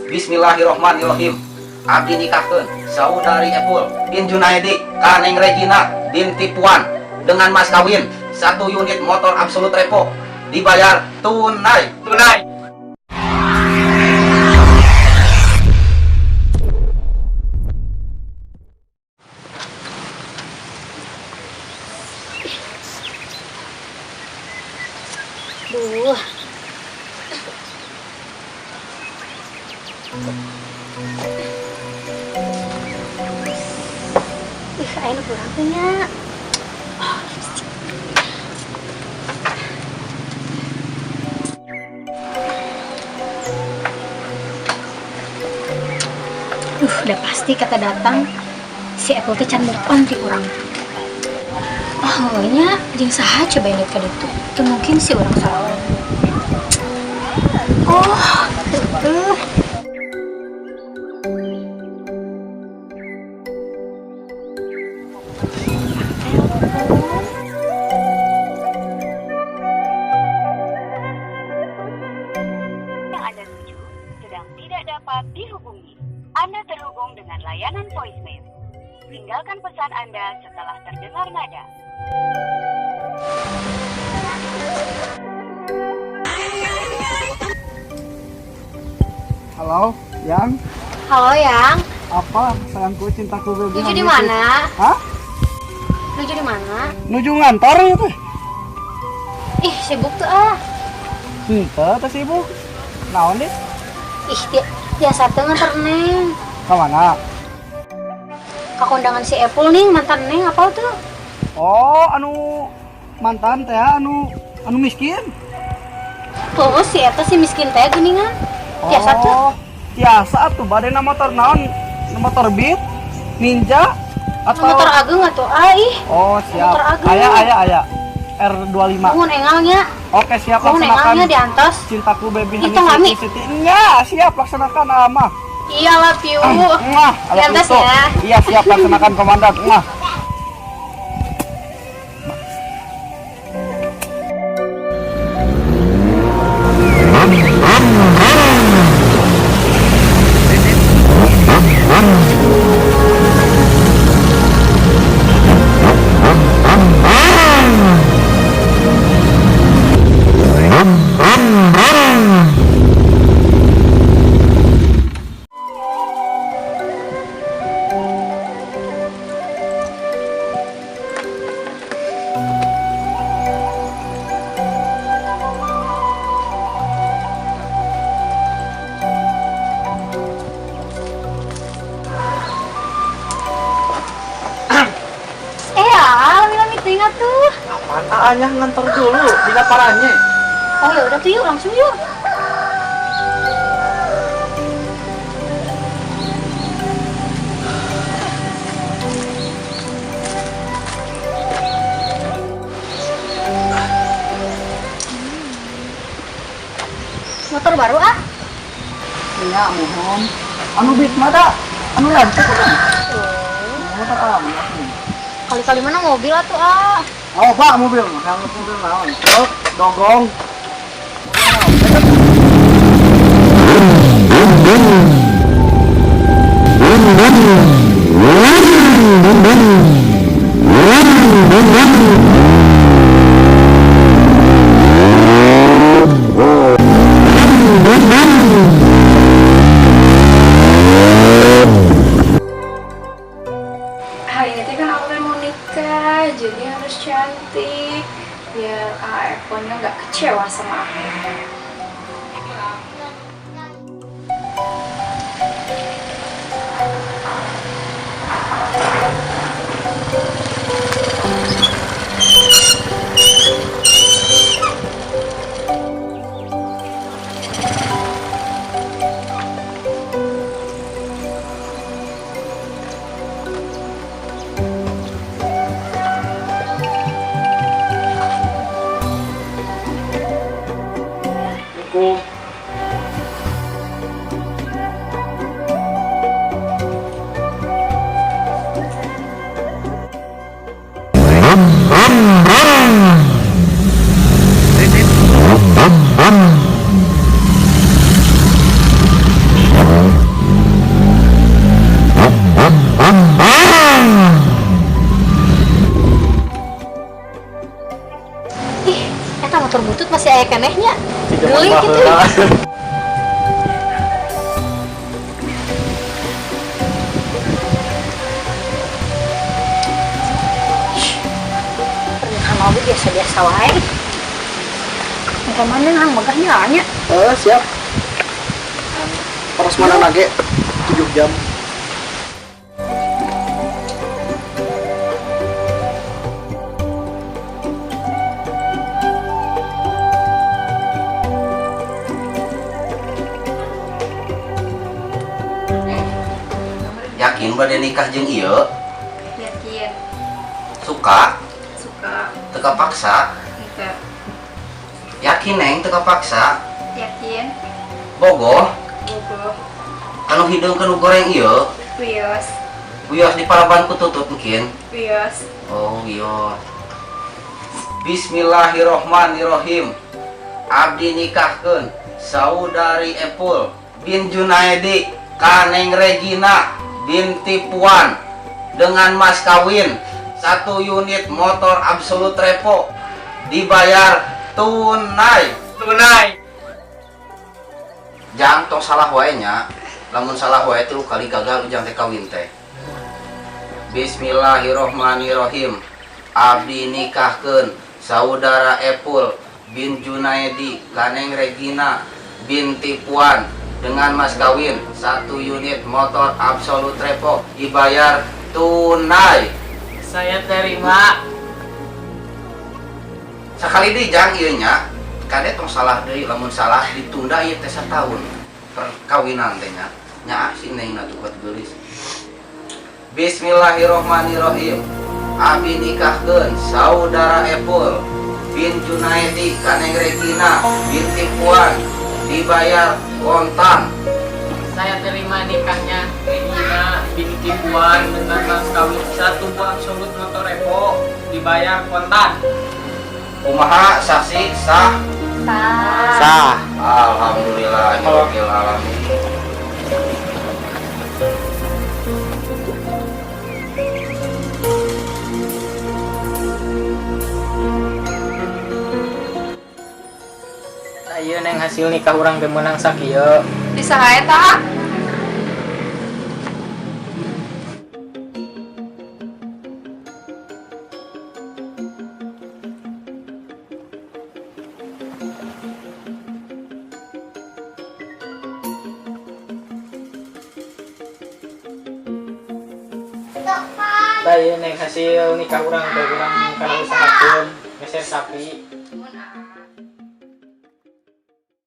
Bismillahirrohmanirrohim. Abdi nikahkeun saudari Epul bin Junaidi ka Neng Regina binti Puan dengan mas kawin 1 unit motor Absolut Revo dibayar tunai. Tunai. Duh. Ih, aya nu kurang teh nya. Oh, lipstick. Duh, udah pasti kata datang si Apple teh can move on ti urang. Oh, nya jeung saha coba ini ka ditu? Teu mungkin si urang sorangan. Oh, tuh. Yang Anda tuju sedang tidak dapat dihubungi. Anda terhubung dengan layanan voicemail. Tinggalkan pesan Anda setelah terdengar nada. Halo, Yang. Halo, Yang. Apa sayangku, cintaku, baby? Nuju di mana? Hah? Nuju di mana? Nuju ngantor ya teh. Ih, sibuk tuh ah. Henteu, teh sibuk. Naon deh? Ih, biasa tuh nganter Neng. Ka mana? Ke kondangan si Epul nih, mantan Neng apa tuh? Oh, anu mantan teh anu anu miskin. Tuh, si eta si miskin teh geuningan. Biasa tuh. Oh, biasa tuh bade na motor naon? Motor Beat, Ninja, atau Motor ageng atuh ah ih. Oh, siap. Motor ageng. Aya aya aya. R25. Mohon engalnya. Oke, siap Mohon laksanakan. engalnya diantos. Cintaku baby Itu lami. Siti. Nya, siap laksanakan ama. Iya lah, Piu. Mwah, ala Diantos itu. ya. Iya, siap laksanakan komandan. Mwah. Eh, ya, lami-lami teuing atuh. Apaan anya ngantor dulu di parahnya. Oh, ya udah tuh yuk, langsung yuk. Motor baru ah? Iya, mohon. Anu Beat mah da, anu lantik kan. Motor ah. Kali-kali mana mobil atuh ah. Oh, Pak, mobil. Kalau mobil naon? Truk, dogong. Hari ini teh kan aku mau nikah, jadi harus cantik biar Epon-nya nggak kecewa sama aku. Biasa wae. Engke mana hang megahnya nya. Eh, siap. Prasmanan lagi 7 jam. Yakin bade nikah jeung ieu? Yakin. Suka? Suka. Teu kapaksa? Enggak. Yakin, Neng, teu kapaksa? Yakin. Bogoh? Bogoh. Kanu hideung kanu goreng ieu? Wios. Wios diparaban ku tutut mungkin. Wios. Oh, wios. Bismillahirrohmanirrohim. Abdi nikahkeun saudari Epul bin Junaedi ka Neng Regina binti Puan dengan mas kawin 1 unit motor Absolut Revo dibayar tunai. Tunai. Jang tong salah wae nya. Lamun salah wae 3 kali gagal ujang teh kawin teh. Bismillahirrohmanirrohim. Abdi nikahkeun saudara Epul bin Junaedi ka Neng Regina binti Puan dengan mas kawin 1 unit motor Absolut Revo dibayar tunai. Saya terima. Sekali deui jang ieu nya, kade tong salah deui, lamun salah ditunda ieu teh satahun perkawinan teh nya. Nya si Neng na tuh geulis. Bismillahirrohmanirrohim. Abi nikahkeun saudara Epul bin Junaedi ka Neng Regina binti Puan dibayar kontan. Saya terima nikahnya Regina binti Puan dengan mas kawin 1 buah Absolut motor Revo dibayar kontan. Kumaha saksi sah? Sah. Sah. Alhamdulillah rabbil alamin. Nah, ieu Neng hasil nikah urang teh meunang sakieu. Di saha eta? Tah ieu Neng hasil nikah urang teh urang kana usahakeun meser sapi.